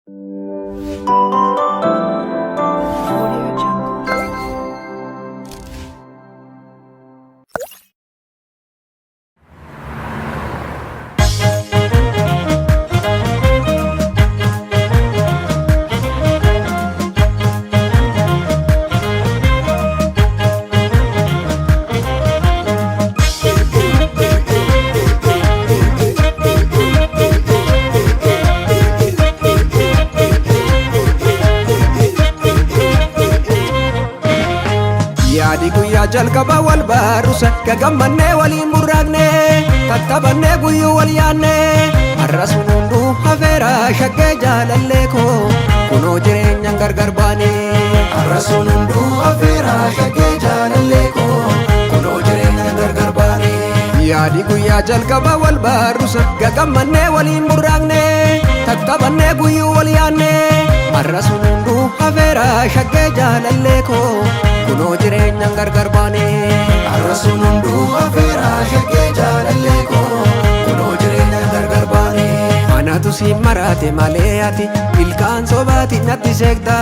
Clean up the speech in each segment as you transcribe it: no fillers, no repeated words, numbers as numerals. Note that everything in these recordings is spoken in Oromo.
Audio Jungle. Yaadi guyyaa jalqaba wal barrusa gagammannee waliin burraaqne tattaphannee guyyuu wal yaanne har'a sun hunduu hafeera shaggee jaalallee koo kunoo jireenyaan gargar baane. Har'a sun hunduu hafeera shaggee jaalallee koo kunoo jireenyaan gargar baane. Yaadi guyyaa jalqaba wal barrusa gagammannee waliin burraaqne tattaphannee guyyuu wal yaanne har'a sun hunduu hafeera shaggee jaalallee koo kunoo jireenyaan gargar baane. Har'a sun hunduu hafeera shaggee jaalallee koo kunoo jireenyaan gargar baane. Anatu si maraate malee ati ilkaan sobaati natti seekta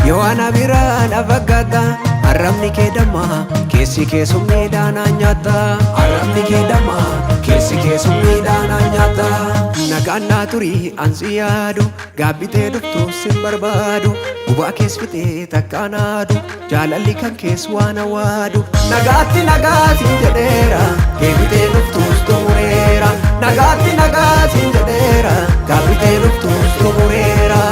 yoo ana biraa na fakkaata arrabni kee damma keessi kee summiidhaan nyaatta arrabni kee damma keessi kee summiidhaan nyaatta. Nagaan naa turii ansi yaadu gaabbitee dhuftu sin barbaadu gubaa kees fixee takkaan aadu jaalalli kan kees waan awaadu nagaatti nagaatiin jedheera deebitee dhuftus xumureera nagaatti nagaatiin jedheera gaabbitee dhuftus xumureera.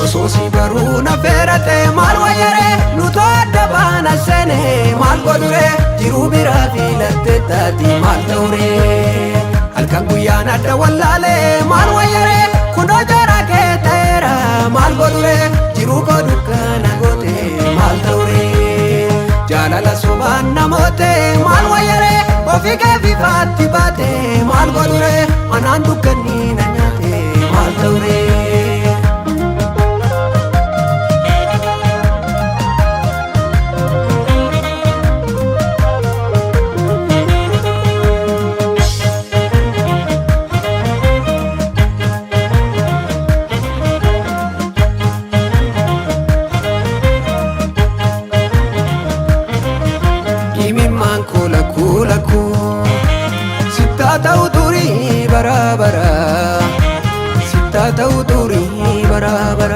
Osoo si baruu na feerate maal wayyare nuto adda baana seene maal godhure jiruu biraa filatte taati maal ta'ure halkan guyyaan adda wallaale maal wayyare kunoo jaraa kee ta'eera maal godhure jiruu koo dukkana goote maal ta'ure jaalala sobaan namoote maal wayyare ofii kee fifaatti baate maal godhure anaan dukkanni na nyaate maal ta'ure. Imimmaan koo lakkuu lakkuu sittaa ta'u turii bara bara sittaa ta'u turii bara bara.